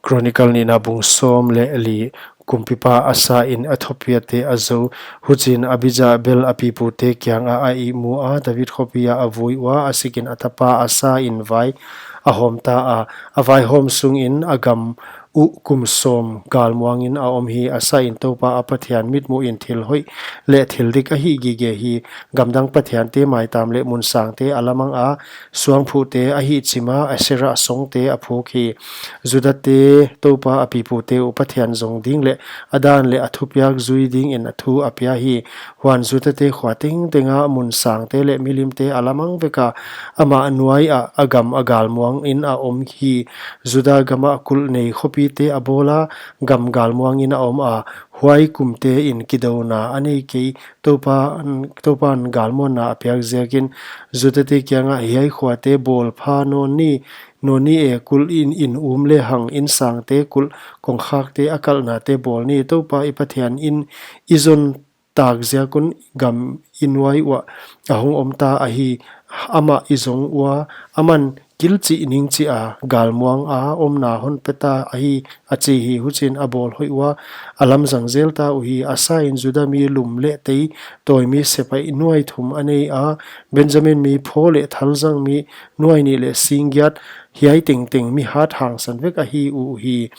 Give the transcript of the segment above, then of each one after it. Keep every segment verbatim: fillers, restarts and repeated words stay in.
Chronicle nihna bung sawm leh li. Kumpipa Asa in Ethiopia te a zou. Huchiin Abija bel a pipute kiangah a ihmu a, David khopi ah a vui ua, a sikin a tapa Asa in vai a hawmta a. A vaihawm sungin a gam uh kum sawm galmuangin a om hi. Asa in Toupa a Pathian mitmuh in thil hoih leh thil dik a hih gige hi. Gamdang pathiante maitam leh mun sangte a lamang a, suangphuhte a hihchim a, Asherah songte a phuk hi. Judate Toupa a pipute uh Pathian zong ding leh a dan leh a thupiak zui dingin a thu a pia hi. Huan Judate khua tengteng a mun sangte leh milimte a lamang vek a, amah nuai ah a gam a galmuangin a om hi. Juda gamah kulh nei khopite a bawl a, gam galmuangin a om a, huai kumte in kidouna a nei kei. Toupa, Toupan galmuanna a piak ziakin Judate kiangah, hiai khuate bawl pha nawn ni, nawn ni e, kulh in, in um lehang, in sangte kulh kongkhakte a kalhnate bawl ni. Toupa i Pathian in i zon tak ziak un gam i nuai uah a hong omta ahi. Amah i zong ua, aman kilchih ningchih a galmuang a omna hon peta ahi, a chi hi. Huchiin a bawl hoih ua, a lamzang zelta uhi. Asa in Juda mi lum leh tei tawimi sepaih nuai thum a nei a, Benjamin mi phaw leh thalzang mi nuai nih leh singgiat, hiai tengteng mi hat hangsan vek ahi uhi.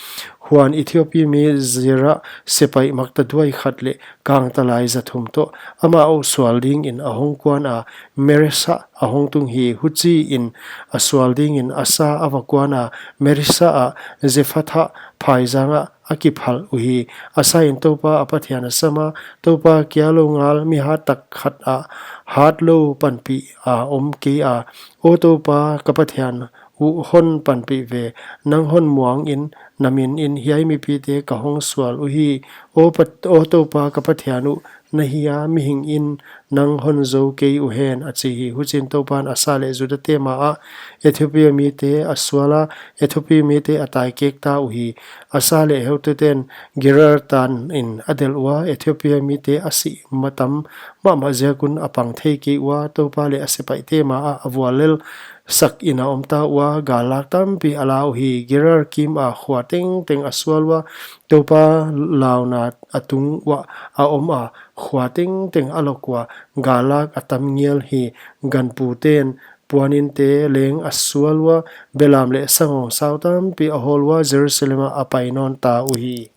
Huan Ethiopia mi Zerah sepaih maktaduai khat leh kangtalai za thum toh amah uh sual dingin a hong kuan a, Maresa a hong tung hi. Huchiin a sual dingin Asa a va kuan a, Maresa ah Zephathah phaizang ah a kiphalh uhi. Asa in Toupa a Pathian a sam a, Toupa kia lou ngal mi hat tak khat ah hatlou panpih a om kei a. Aw Toupa ka Pathian uh, hon panpih ve, nang hon muangin na min in hiai mipite ka hong sual uhi. Aw Pat-, aw Toupa ka Pathian uh, na hia mihing in nang hon zou kei uhen, a chi hi. Huchiin Toupan Asa leh Judate ma ah Ethiopia mite a sual a, Ethiopia mite a taikekta uhi. Asa leh heututen Gerar tan in a delh ua, Ethiopia mite a sih matam mahmah ziak un a pang thei kei ua, Toupa leh a sepaihte ma ah a vuallel sak in a omta ua, gallak tampi a la uhi. Gerar kim a khua tengteng a sual ua, Toupa launa a tung uah a om a, khua tengteng a lok ua, gallak a tam ngial hi. Ganputen puaninte leng a sual ua, belam leh sangongsau tampi a hawl ua, Jerusalem ah a pai nawnta uhi.